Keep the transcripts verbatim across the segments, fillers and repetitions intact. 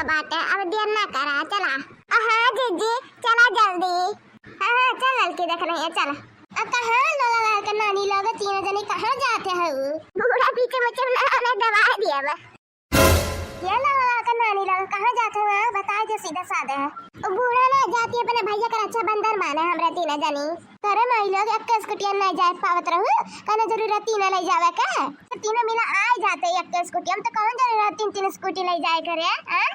बाटे, अब देर ना करा, चला। हाँ जीजी, चला जल्दी। हाँ, हाँ, चल ललकी, देख रही है, चल। अब कहाँ लोला लाल के नानी लोग तीनों जनी कहाँ जाते हो? बूढ़ा पीछे मुझे ना, ना दबा दिया बा। ये लोला लाल के नानी लोग कहाँ जाते हो? बताए दे सीधा साधा। वो बूढ़ा ना जाती अपने भैया का रक्षाबंधन माने, हमरा तीनों जनी। अरे माई लोग, एक स्कूटिया नहीं जाए पावत रहू, कौनो जरूरत तीनों ले जावे का? तो तीनों मिला आए जाते एक स्कूटी, हम तो कौन जरूरत तीन तीन स्कूटी ले जाए करे, हाँ?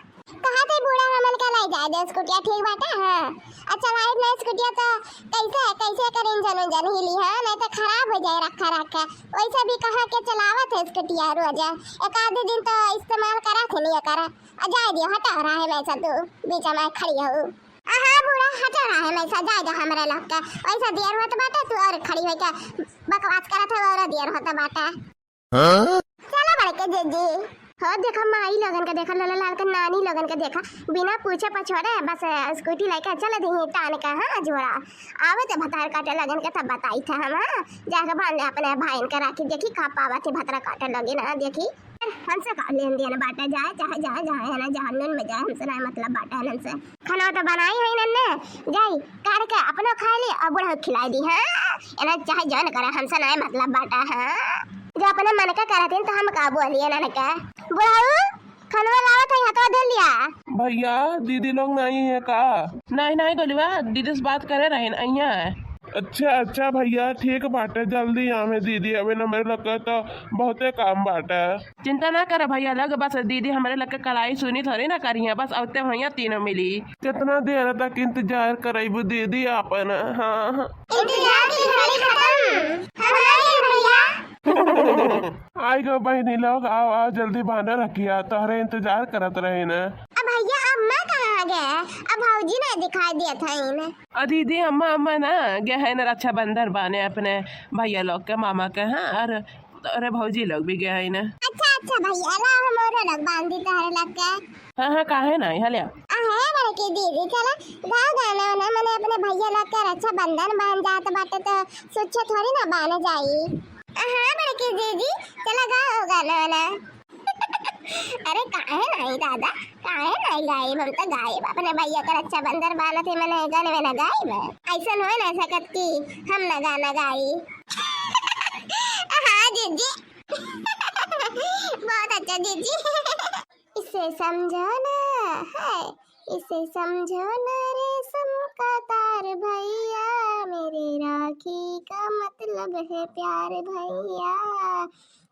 कहा थे बूढ़ा हमन के ले जाए दे स्कूटिया, ठीक बाटे, हाँ। अच्छा भाई, ना स्कूटिया तो कैसे, कैसे कर इंजन उंजन हिली, हाँ? नहीं तो खराब हो जाए रखा रखा। वैसे भी कहाँ के चलावत है स्कूटिया रोज, एक आधे दिन तो इस्तेमाल करा थे नहीं कर। आ जाए दियो, हटा रहा है मैं सब, तू बीच में खड़ी हो। आहा, बूढ़ा, हटा रहा है मैं सब, जाए दो हमरे लोग के। वैसा देर होत बाटे, तू और खड़ी होके बकवास करत है, और देर होत बाटे। हाँ? चलो बड़के जीजी। हो देखा माई लोगन के, देखा लोला लाल के नानी लोगन के, देखा बिना पूछे पछोड़े बस स्कूटी लेके चल दी तान के, हाँ, झोरा। आवे ते भतार काटे लगन के तब बताई था हम, हाँ, जाके बांध ले अपने भाईन के राखी, देखी का पावा थे भतरा काटे लगे ना, देखी। हमसे का लेन देन बाटे, जाए चाहे जाए, जाए है ना जहन्नुम में जाए, हमसे ना मतलब बाटे है हमसे। खाना तो बनाई है नन्ने, जाई काट के अपनो खा ली और बूढ़ा खिलाई दी, हाँ? एना चाहे जौन करे, हमसे ना मतलब बाटे, हाँ? जो अपने मन का करत हैं तो हम का बोलिए ना के। बूढ़ाऊ, खाना लावत है, हाथवा धो लिया। भैया, दीदी लोग नहीं है का? नहीं, नहीं, गोलुआ, दीदी से बात करे रहे, अइया है। अच्छा, अच्छा भैया, ठीक बाटे, जल्दी आवे दीदी, अबे ना मेरे लगे तो बहुते काम बाटे। चिंता ना करे भैया लोग, बस दीदी हमरे लगे कलाई सुनी थोड़ी ना करी है, बस औते भैया तीनों मिली। कितना देर तक इंतजार करैबू दीदी आपन? हाँ, हाँ। इंतजार की घड़ी खत्म, हम आ गए भैया। आई गो बहिनी लोग, आओ, आओ, जल्दी बांधा रखिया, तोहरे इंतजार करत रहे ना। अब भैया, अम्मा कहाँ गए? अब भौजी ना दिखाई देत हईन। अ दीदी, अम्मा, अम्मा ना गए हैं ना रक्षाबंधन बाने अपने भैया लोग के, मामा के, हाँ, और तोरे भौजी लोग भी गए हैं ना। अच्छा, अच्छा भैया, ला हम और लोग बांधी तोहरे लोग के। हाँ, हाँ, काहे ना, यहाँ ले आ। अहे बड़की दीदी, चला गाओ गाना वाना, मने अपने भैया लोग के रक्षाबंधन बन जात बाटे तो सुच्छे थोड़ी ना बाने जाई। हाँ बड़की दीदी, चला गाओ गाना वाना। अरे काहे नहीं दादा, काहे नहीं गाइब, हम तो गाइब। अपने भैया का रक्षाबंधन बाना थे, मने गाने में ना गाइब। ऐसा हो ना सकत कि हम ना गाना गाई। हाँ जीजी। बहुत अच्छा जीजी। इसे समझो ना, है, इसे समझो ना रेशम का तार भैया, मेरे राखी का मतलब है प्यार भैया,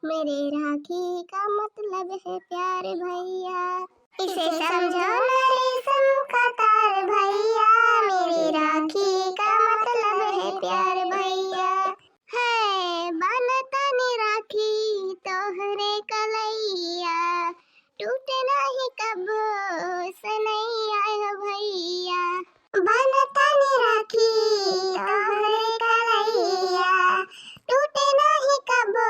मेरे राखी का मतलब है प्यार भैया। इसे समझो ना रेशम का तार भैया, मेरे राखी का मतलब है प्यार भैया। है बनतनी राखी तोहरे कलैया, टूटे नाही कबो सनैया हो भैया। बनतनी राखी तोहरे कलैया, टूटे नाही कबो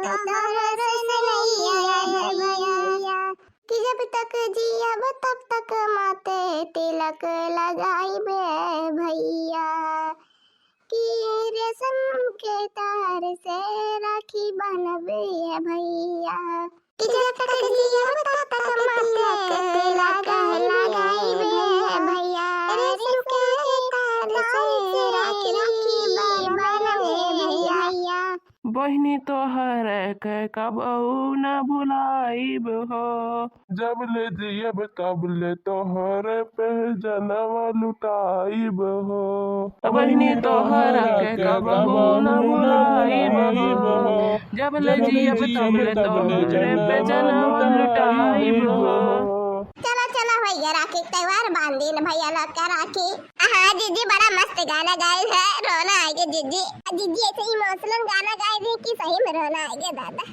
तोहरे सनैया हो भैया। कि जब तक जियब तब तक माथे तिलक लगाइबे भैया, कि रेशम के तार से राखी बान्हबे भैया। कि जब तक जियब तब तक माथे तिलक लगाइबे भैया, रेशम के तार से राखी बान्हबे भैया। बहिनी तोहरे के कबहू न भुलाइब हो। जब ले जियब तब ले तोहरे पे जनवा लुटाइब हो। बहिनी तोहरे के कबहू न भुलाइब हो। जब ले जियब तब ले तोहरे पे जनवा लुटाइब हो। चला, चला भैया, राखी के त्योहार बांध दिन भैया लोग का राखी। हाँ जीजी, बड़ा मस्त गाना गाए है, रोना आएगा जीजी। जीजी ऐसे इमोशनल गाना गाए रहे कि सही में रोना आएगा दादा।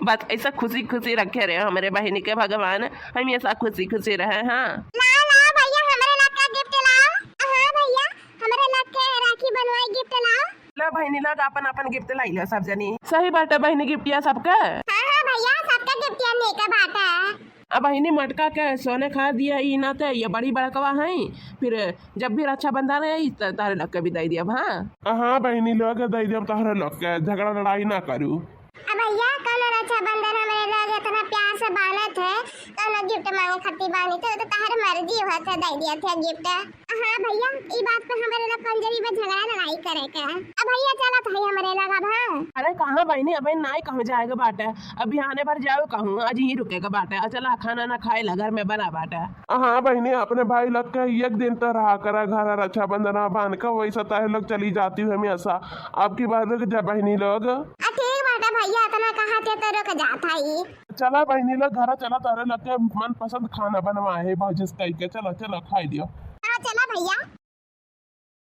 बस ऐसा खुशी खुशी रखे रहे हमरे बहिनी के भगवान, हमेशा खुशी खुशी रहे। हाँ। लाओ, लाओ भैया, हमरे लोग का गिफ्ट लाओ। हाँ भैया, हमरे लोग के राखी बनवाई गिफ्ट लाओ। ला बहिनी लोग, आपन आपन गिफ्ट लाई लो सब जनी। सही बाटे बहिनी, गिफ्टिया सबके। हाँ, हाँ भैया, सबके गिफ्टिया नीक बाटे। अब बहिनी मटका के सोने खा दिया, ई नाते ये बड़ी बड़कवा है, फिर जब भी रक्षाबंधन है, त-, तारे लोग के भी दे दिया, हाँ। हाँ बहिनी लोग, दे दिया तारे लोग के, झगड़ा लड़ाई ना करू। अब भैया, कौनो रक्षाबंधन हमरे लोग इतना प्यार से बांधत है, तो गिफ्ट मांगे खातिर बानी, तो, तो तहरे मर्जी होत है, दे दिया थे गिफ्ट। हाँ भैया, ई बात पे हमरे लोग कौन जरी बा झगड़ा लड़ाई करे के। अब भैया चलत है हमरे लोग अब, हाँ। अरे कहाँ बहिनी, अबे नाई कहूँ जाए के बाटे, अब बिहाने भर जाओ कहूँ, आज ही रुके के बाटे। आ चला खाना ना खाए ला, घर में बना बाटे। हाँ बहिनी, अपने भाई लोग के एक दिन तो रहा करा घर, रक्षाबंधन बांध के, वैसे तारे लोग चली जाती हुई हमेशा। अब की बार रुक जा बहिनी लोग। आ ठीक बाटे भैया, इतना कहा थे तो रुक जात है। चला बहिनी लोग, घर चला, तारे लोग के मनपसंद खाना बनवा है भौजी से कह के। चला, चला, खाई लियो। हाँ चला भैया।